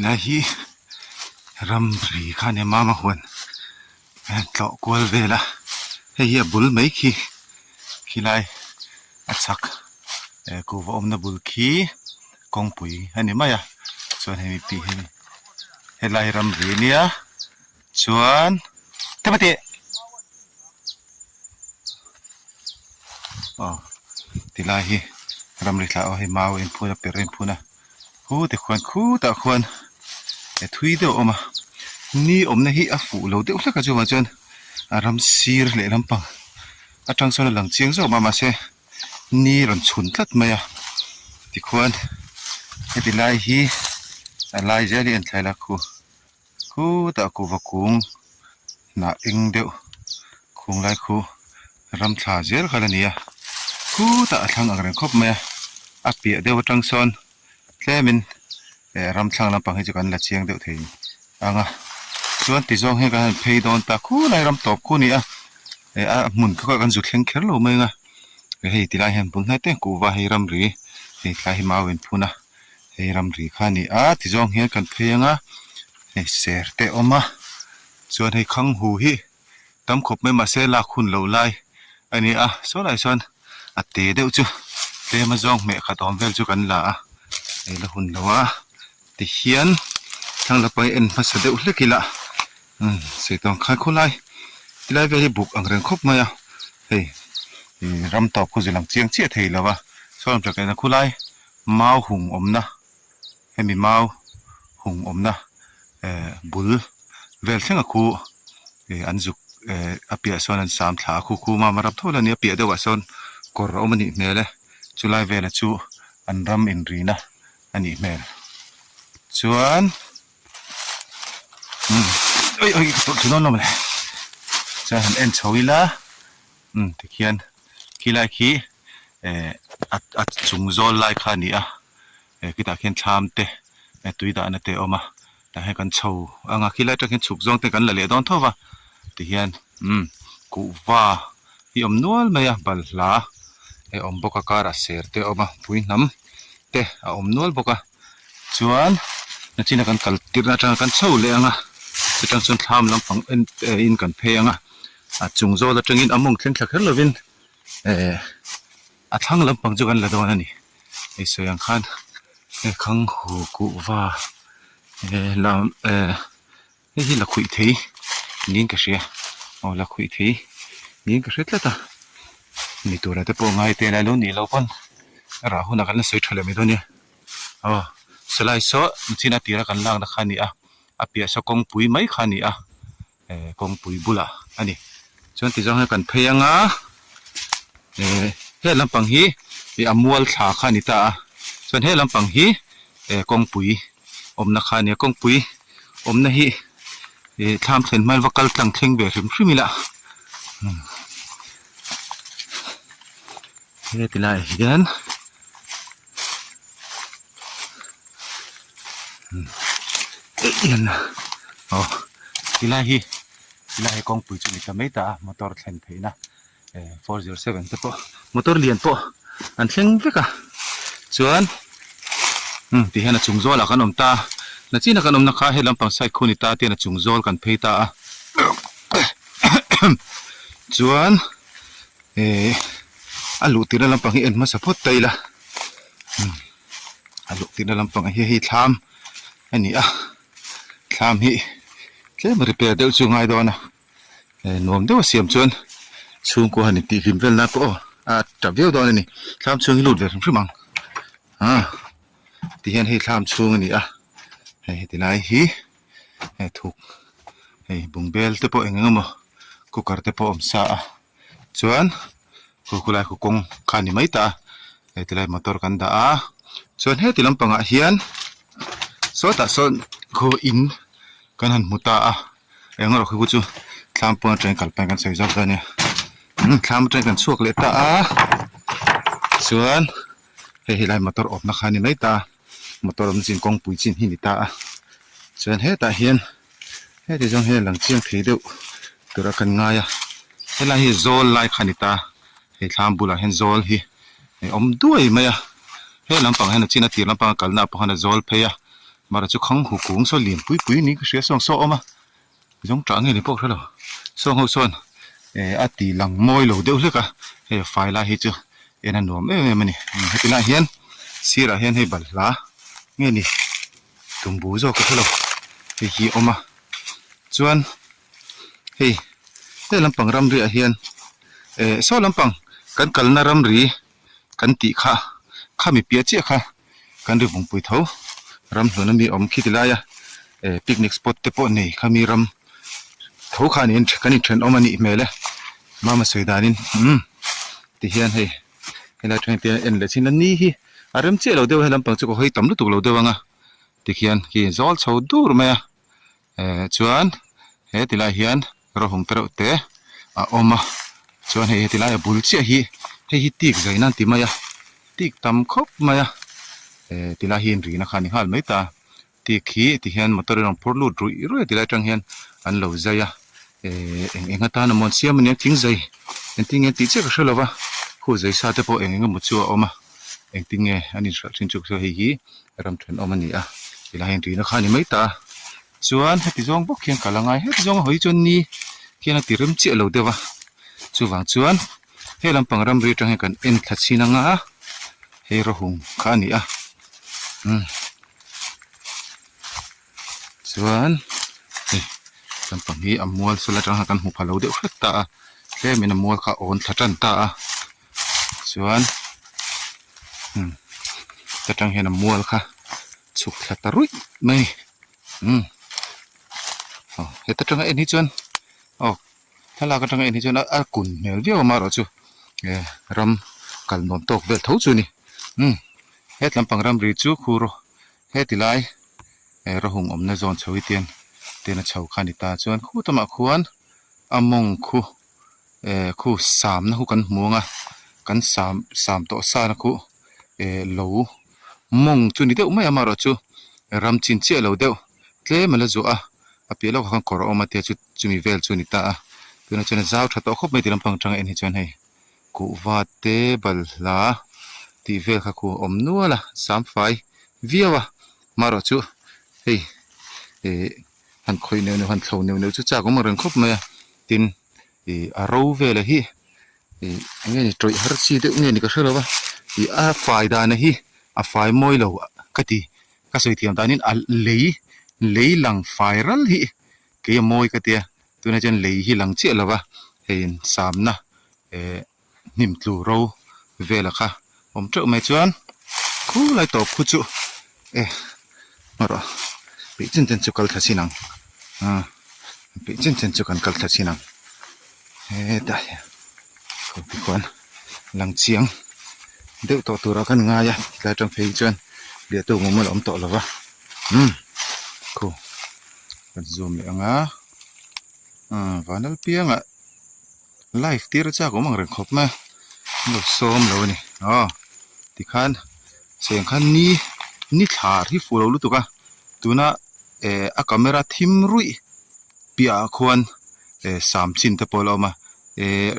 Tilai hi ramri kha nia mama huan a tlawh kual vel a hei hi a bul mai khi khilai a chhak eh kuhva awmna bul khi kawngpui a ni mai a chuan hemi piah hi helai ramri ania chuan aw tilai hi ramri thla aw hei mau a inphun a per a inphun a khu te khuan khutah khuan e thui deuh a awm a ni awmna hi a fuh lo deuh hlek a chuvang chuan a ram sir leh lampang atang sawn a lang chiang zawk mah mahse ni rawn chhun tlat mai a tikhuan heti lai hi a lai zel hi a inthlai la khu. Khutah kuhva kung hnah eng deuh khung lai khu ram thla zel kha la ni a khutah a thlang ang reng khawp mai a a piah deuh atang sawn tlemin eh ram thlang lampang hi chu kan la chiang deuh thei ang a chuan ti zawng hian kan han phei dawn ta khulai ram tawp khu a ni a eh a hmun kha kan zu thleng kher lo mai ang a hei ti lai hian bul hnai te kuhva hei ramri hei tlai hi mau inphun a. Hei ramri kha a ni a tizawng hian kan phei anga hei ser te a awm a chuan hei khang hu hi tam khawp mai mahse lak hun loh lai a ni a saw lai sawn a te deuh chu tlem a zawng hmeh khat awm vel chu kan la a hei la hun lo a tihian thlang lampang hi en hmasa deuh hlek ila umm sawi tawng khai khawlai tilai vel hi buk ang reng khawp mai a hei ih ram tawp khaw zil ang chiang chiah thei lo va saw lam tangkaina khulai. Mau hung awmna hemi mau hung awmna eh bul vel thleng a khu ih an zuk eh a piah sawn an sam thla a khu khu mama ram tho la ni a piah deuhah sawn kawr a awm a nih hmel e chulai velah chu an ram inrina a nih hmel chuan umm oi oi ka tawlh thei dawn lo mawle chuan han en chho ila. Umm tikhian khilai khi eh a a chung zawl lai kha a ni a eh khitah khian thlam te eh tui dahna te a awm a tah hian kan chho ang a khilai atang hian chhuk zawng te kan la leh dawn tho va tihian umm kuhva hi a awm nual mai a balhla a awm bawk a karah ser te a awm a pui hnam te a awm nual bawk a chuan nachina kan kal tirna atanga kan chho leh ang a chutang chuan thlam lampang en in kan phei ang a. A chung zawl atangin a mawng thleng thla kher lovin eh a thlang lampang chu kan la dawn a ni hei sawi ang khan he khang hu kuhva eh lam eh hei hi lakhuih thei niin ka hria aw lakhuih thei niin ka hre tlat a mi tura te pawh ngai te lai lo nih loh pawn a rah hunah kan la sawi tha leh mai dawn nia aw sawlai saw china tira kan lakna kha a ni a a piah saw kawngpui mai kha a ni a. Eh kawngpui bulah a ni chuan ti zawng hian kan phei anga eh he lampang hi ih a mual thla kha a ni ta a chuan he lampang hi eh kawngpui awmna kha a ni a kawngpui awmna hi ih thlam thlen hma in va kal tlang thleng ve hrim hrim ila heti laiah hian. Aw tilai hi tilai hi kawngpui chu ni ta mai ta a motor thlen theihna eh 407 te pawh motor lian pawh an thleng vek a chuan umm ti hian a chung zawlah kan awm ta a nachina kan awmna kha he lampang side khu ni ta tian a chung zawl kan phei ta a chuan eh a luh tirna lampang hi en hmasa phawt ta ila a luh tirna lampang hi hei thlam a ni a thlam hi tlem repair deuh chu a ngai dawn a eh nuam deuh a siam chuan chhungkua han intih hlim vel nan pawh a tha viau dawn a ni thlam chhung hi lut ve hrim hrim ang ah tihian hei thlam chhung a ni a hei heti lai hi hei thuk hei bungbel te pawh eng eng emaw cooker te pawh a awm sa a. Chuan khu khulai khu kawng kha a ni mai ta a hei tilai motor kan dah a chuan heti lampangah hian sawtah sawn khaw in kan han hmu ta a eng erawh khu chu thlam pawn atangin kal pahin kan sawi zawk dawn a nia umm thlam atangin kan chhuak leh ta a chuan hei helai motor awmna kha a ni mai ta a motor awmna chin kawngpui chin hi a ni ta a chuan hetah hian. Heti zawng hian lang chiang thei deuh tura kan ngai a helai hi zawl lai kha a ni ta hei thlam bulah hian zawl hi a awm duai mai a he lampang hian a chin a tir lampanga kalna ah pawh hian a zawl phei a. Mara chu khang hu kung saw lian pui pui niin ka hria sawng saw a awm a zawng tah nge ni pawh ka hre lo sawng ho sawn eh a ti lang mawi lo deuh hlek a hei a fai lai hi chu en a nuam em em a ni heti lai hian sirah hian hei balhla nge ni tumbu zawk ka hre lo hei hi a awm a chuan hei he lampang ramri ah hian eh saw lampang kan kalna ramri kan tih kha khami piah chiah kha kan ri vungpui tho ramhlun ami awm khi ti laia eh picnic spot te pawh nei khami ram tho kha niin kan inthenawm a nih hmel e mama sawi danin umm ti hian hei helai atang hian en leh chin a ni hi a rem chiah lo deuh a he lampang chu ka hawi tam lutuk lo deuh ang a tikhian khi zawl chho dur mai a. Eh chuan he tilai hian rawhung te reuh te a awm a chuan hei heti lai a bul chiah hi hei hi tik zaina an ti mai a tik tam khawp mai a eh tilai hi inrina kha a ni nghal mai ta tik hi ti hian motor in a rawn phur lut ruih ruih a tilai atang hian an lo zai a eh eng eng atan emaw an siam ania thing zai engtin nge an tih chiah ka hre lo va khu zai sa te pawh eng eng emaw chu a awm a engtin nge an inhralh thin chu ka hria hei hi. Ram thenawm a ni a tilai hian tuihna kha a ni mai ta a chuan heti zawng bawk hian kal a ngai heti zawng a hawi chuan ni hian a ti rem chiah lo deuh a chuvang chuan he lampang ramri atang hian kan en thla chhin anga hei rawhung kha a ni a umm chuan hei lampang hi a mual sawl atang khan kan hmu pha lo deuh hret ta a tlemin a mual kha a awn thla tan ta a. Chuan umm ta tang hian a mual kha chhuk thla ta ruih mai a ni umm aw heta tanga en hi chuan aw thlalak atanga en hi chuan a kun hmel viau a amaherawh chu eh ram kal nuam tawk vel tho chu a ni umm he tlampang ramri chu khur heti lai eh rawhung awmna zawn chho hi tian tian a chho kha a ni ta chuan khutamah khuan a mawng khu. Eh khu samna khu kan hmu ang a kan sam sam tawh sa na khu eh lo mawng chu ni deuh mai a amaherawh chu ram chin chiah lo deuh tlem a la zuah a a piah lawkah khan kawr a awm a tia chu chumi vel chu a ni ta a tunah chuan a zau tha tawh khawp mai ti lampang atanga en hi chuan hei kuhva te balhla tih vel kha khu a awm nual a sam fai viau a amaherawh chu hei eh han khawih neuh neuh han thlo neuh neuh chu chak awm ang reng khawp mai a tin. Ih a ro vela hi ih eng nge ni tawih har chi deuh nge ni ka hre lo va ih a fai dana hi a fai mawi lo ka ti ka sawi thiam danin a lei lei lang fai ral hi kei a mawi ka tia tunah chuan lei hi lang chiah lo va hei samna eh hnim tlu ro vela kha awm teuh mai chuan khulai tawp khu chu e hmawrh peih chen chen chu kal thla chin ang ah peih chen chen chu kan kal thla chin ang hetah hian khuan lang chiang deuh tawh turah kan ngai a tlai atang phei chuan biahtu mumal a awm tawh lo va umm khu kan zoom leh ang a ah vanlalpiangah. Live tir a chak awm ang reng khawp mai a an lo sawm lo a ni aw tikhan cheng khan ni ni thlar hi fuh lo lutuk a tuna eh a camera thim ruih piah ah khuan eh sam chin te pawh a la awm a eh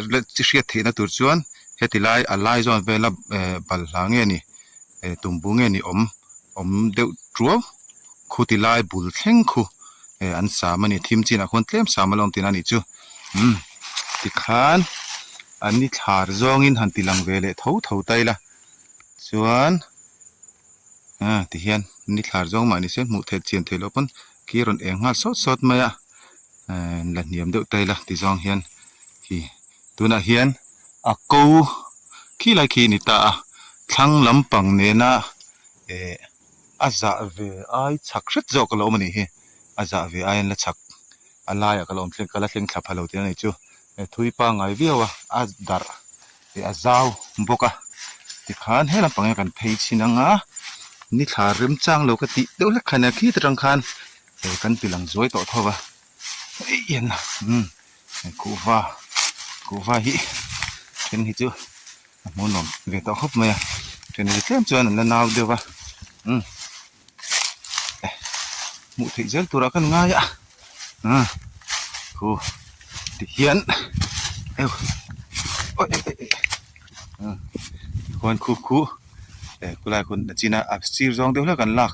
hriat theihna tur chuan heti lai a lai zawn vela eh balhla nge ni eh tumbu nge ni awm awm deuh tuau khu ti lai bul thleng khu eh an sam a ni thim chinah khuan tlem sam a la awm tihna a nih chu umm tikhan an ni thlar zawngin han ti lang ve leh tho tho ta ila chuan ah tihian ni thlar zawng mah ni se hmuh theih chian theih loh pawn khi a rawn eng nghal sawt sawt mai a eh la hniam deuh ta ila ti zawng hian khi tunah hian a ko khilai khi a ni ta a thlang lampang nena eh a zah ve ai chhak hret zawk a lo awm a nih hi a zah ve ai an la chhak a laiah ka lo awm thleng ka la thleng thla pha lo tih a nih chu thui pangngai viau a a darh leh a zau bawk a tikhan he lampang hian kan phei chhin ang a ni thla remchang lo ka tih deuh hlek kha nia khit atang khan kan ti lang zuai tawh tho va hei hian umm kuhva kuhva hi then hi chu a hmuh nuam ve tawh khawp mai a then hi chu tlem chuan an la nau deuh va umm hmuh theih zel turah khan ngai a ah khu tihian eu awi ah khuan khu khu eh khulai hun a chin a a sir zawng deuh hlek an lak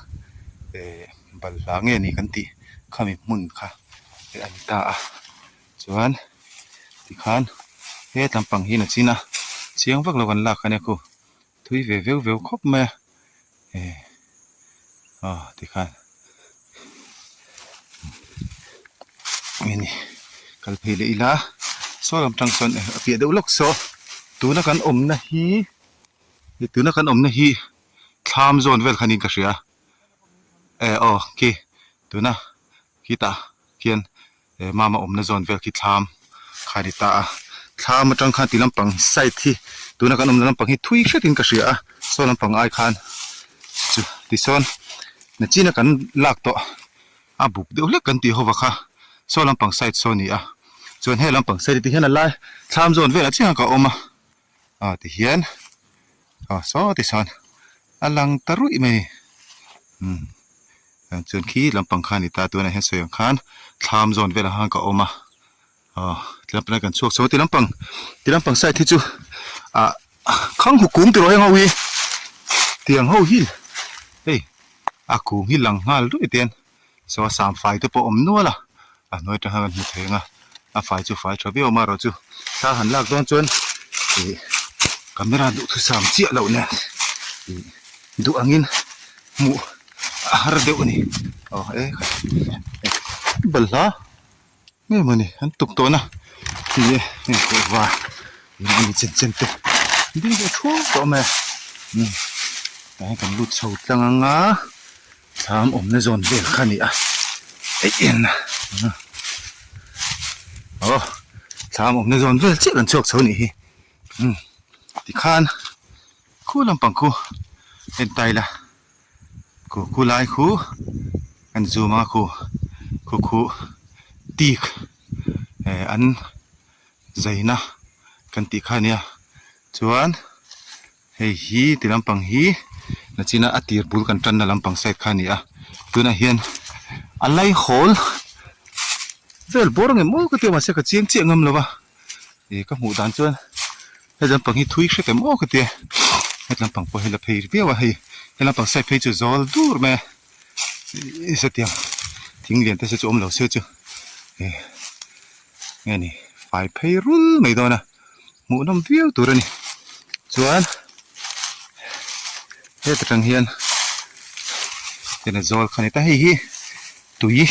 eh. Balhla nge ni kan tih khami hmun kha a ni ta a chuan tikhan he tlampang hi nachin a chiang vak lo kan lak a nia khu thui ve veu veu khawp mai a eh aw tikhan nge ni kal phei leh ila saw lam tang sawn a piah deuh lawk saw tuna kan awmna hi tuna kan awmna hi thlam zawn vel khanin ka hria. Eh aw khi tuna khitah khian eh mama awmna zawn vel khi thlam kha a ni ta a thlam atang khan ti lampang side hi tuna kan awmna lampang hi thui hretin ka hria a saw lampang ai khan chu tisawn nachina kan lak tawh a buk deuh hlek kan tih hova kha saw lampang side saw a ni a chuan he lampang side te hian a lai thlam zawn velah chiah ka awm a. ah ti hian ah saw ti sawn a lang ta ruih mai a ni umm chuan khi lampang kha a ni ta tunah hian sawi ang khan thlam zawn velah khan ka awm a aw ti lampang ah kan chhuak chho a ti lampang ti lampang side hi chu ah khang hu kung tiraw heng ho hi tiang ho hi hei a kung hi lang nghal ruih te hian. Saw a sam fai te pawh awm nual a, a hnuai atang hian kan hmu thei ang a, a fai chu fai tha viau a amaherawh chu thla han lak dawn chuan ih camera duhthusam chiah loh nen ih duh angin hmuh a har deuh a ni aw e balhla. Nge mawni an tuk tawhna ni e heng pawh var engemaw chen chen te ding ve thuau tawh mai a umm tah hian kan lut chho tlang ang a thlam awmna zawn vel kha a ni a eih en a aw thlam awmna zawn vel chiah kan chhuak chho a nih hi umm tikhan khu lampang khu en ta ila. Khu khu lai khu an zoom a khu khu khu tik eh an zaina kan tih kha ania chuan hei hi ti lampang hi nachina a tir bul kan tanna lampang side kha a ni a tunah hian a lai hawl vel bawr ang em aw ka ti a mahse ka chiang chiah ngam lo va. Ih ka hmuh dan chuan he lampang hi thui hret em aw ka tia he lampang pawh hi la phei viau a hei he lampang side phei chu zawl dur mai a ih satiang thing lian te se chu awm lo se chu ih nge ni fai phei rul mai dawn a hmuhnawm viau tur a ni chuan heta tang hian hena zawl kha a ni ta hei hi tui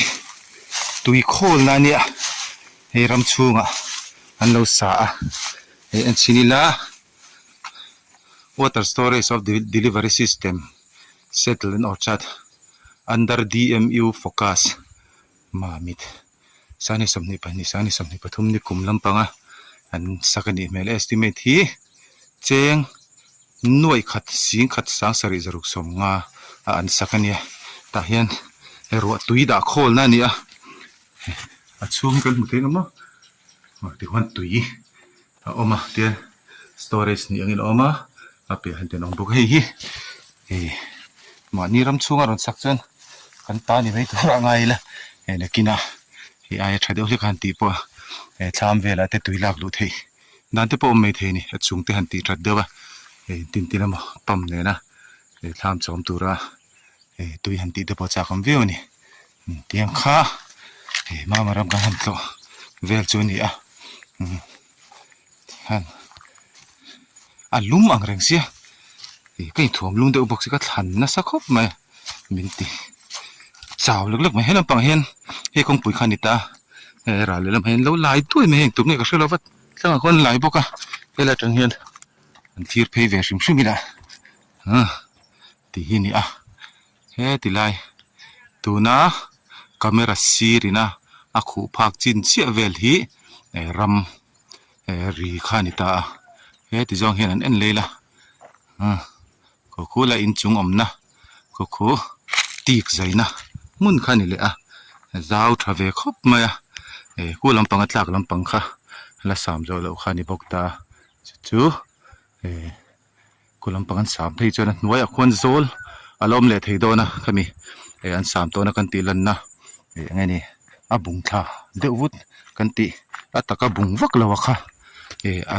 tui khawlna a nia. Hei ram chhungah an lo sa a, hei en chhin ila water storage of delivery system settle in orchard under DMU focus mamit sani 22 sani 23 ni kum lampanga an sak a nih hmel estimate hi cheng nuaih khat sing khat sang sarih zaruk 50 a an sak a nia tah hian ruah tui dah khawlna a ni a. A chhung hi kan hmu thei ngam a ah tichuan tui a awm a tian storage ni angin a awm a a piah hian tenawm bawk hei hi ih mahni ram chhunga rawn sak chuan kan ta ni mai tur a ngai ila hei nakin a hei aia tha deuh hlek a han tih pawh a thlam velah te tui lak luh theih dan te pawh a awm mai thei a ni a chung te han tih that deuh a hei tin tin emaw pump nena thlam chawm tura tui han tih te pawh a chak awm viau a ni. Tiang kha hei mama ram kan han tlawh vel chu a ni a umm tikhan a lum ang reng sia ih ka inthuam lum deuh bawk si ka thlan nasa khawp mai a min ti chau lek lek mai he lampang hian hei kawngpui kha a ni ta a hei ral lehlam ah hian lo lai duai mai a engtur nge ka hre lo va tlangah khuan lai bawk a helai atang hian an thlir phei ve hrim hrim ila ah tih hi a ni a. Heti lai tuna camera sir ina a khuh phak chin chiah vel hi eh ram eh ri kha a ni ta a heti zawng hian an en lel a ah khaw khu la inchung awmna khaw khu tik zaina hmun kha a ni leh a zau tha ve khawp mai a eh khu lampang a tlak lampang kha la sam zawh loh kha a ni bawk ta a chu chu eh. Khu lampang an sam phei chuan a hnuaiah khuan zawl a la awm leh thei dawn a khami eh an sam tawna kan tih lanna eh eng nge ni a bung thla deuh vut kan tih a taka bung vak lo a kha eh a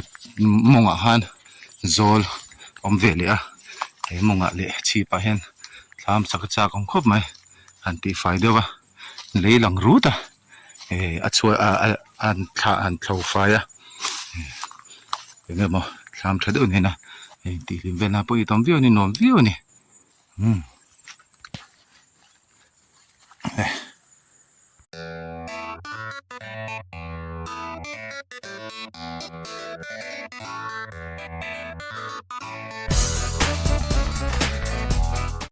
mawngah khan zawl a awm ve leh a he mawngah leh chhipah hian thlam sak a chak awm khawp mai. Han tih fai deuh a lei lang rut a eh a chhuat ah ah an thla an thlo fai a eng emaw thlam tha deuh nen a hei tih hlim vel na pawh hi tam viau a ni nuam viau a ni umm.